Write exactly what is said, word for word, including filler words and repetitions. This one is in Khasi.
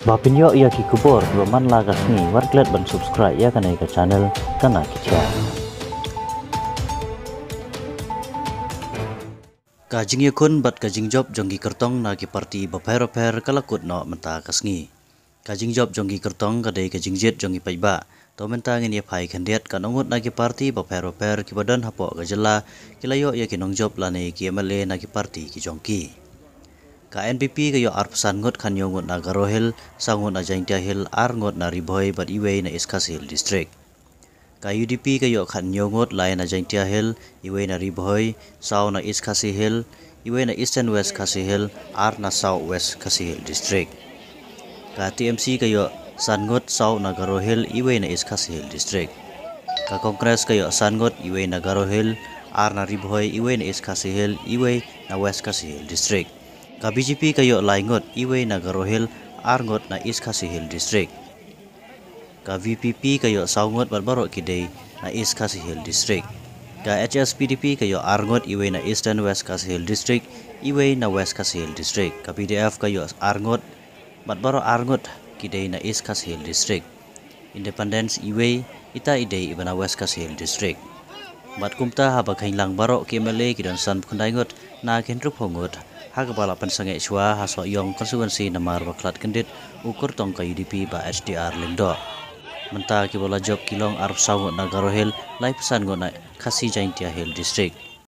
Ba pynïoh ïa ki khubor kiba man la ka sngi, wat klet ban subscribe ïa kane ka channel Tana Ki Khia. Ka jingïakhun bad ka jingjop jong ki kyrtong na ki parti bapher bapher ka la kut noh mynta ka sngi. Ka jingjop jong ki kyrtong ka dei ka jingjied jong ki paidbah. To mynta ngin ïa phai khyndiat, katno ngut na ki parti bapher bapher kiba don hapoh ka jylla ki la ïoh ïa ki nongjop lane ki M L A na ki parti ki jong ki. Ka N P P ka ïoh arphew san ngut, khathynñiew ngut na Garo Hills, saw ngut na Jaintia Hills, ar ngut na Ri Bhoi bad iwei na East Khasi Hills District. Ka U D P ka ïoh khathynñiew ngut, lai na Jaintia Hills, iwei na Ri Bhoi, saw na East Khasi Hills, iwei na Eastern West Khasi Hills, ar na South West Khasi Hills District. Ka T M C ka ïoh san ngut, saw na Garo Hills, iwei na East Khasi Hills District. Ka Congress ka ïoh san ngut, iwei na Garo Hills, ar na Ri Bhoi, iwei na East Khasi Hills, iwei na West Khasi Hills District. Ka B J P ka ïoh lai ngut, iwei na Garo Hills, ar ngut na East Khasi Hills District. Ka V P P ka ïoh saw ngut bad baroh ki dei na East Khasi Hills District. Ka H S P D P ka ïoh ar ngut, iwei na Eastern West Khasi Hills District, iwei na West Khasi Hills District. Ka P D F ka ïoh ar ngut bad baroh ar ngut ki dei na East Khasi Hills District. Independence iwei, ita i dei iba na West Khasi Hills District. Bad kumta haba kheiñ lang baroh ki M L A ki don sanphew khyndai ngut na ki hynriewphew ngut, ha kaba la pynsangeh shuwa ha Sohiong constituency namar ba khlad kyndit u kyrtong ka U D P Bah H D R Lyngdoh. Mynta kiba la jop ki long arphew saw ngut na Garo Hills, laiphew san ngut na Khasi Jaintia Hills District.